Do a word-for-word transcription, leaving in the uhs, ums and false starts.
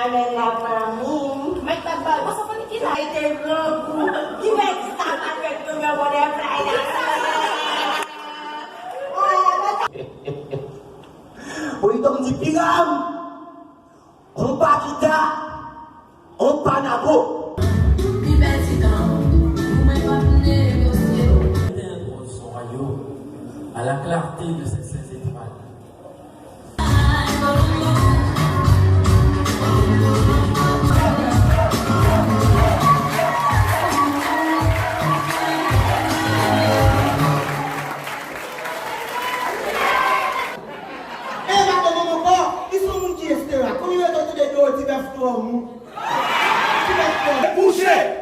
Amèn la fanmi. Mèt bat bal. Bon, sa fanmi ki la? Ay, te grangou. Ki mèt sa pa fèt tonbe bò de play la? Bon, li tonbe di piram. On pa kita, on pa nabo. Pi bèl ti tan, ou mwen p ap negosye. Éteindront son royaume à la clarté de ses saints étoiles. E pa bon manman kò, li se yon moun ki estera. Konbyen yo te tande de ti bèf twò mou? Ti bèf twò mou. Bouche!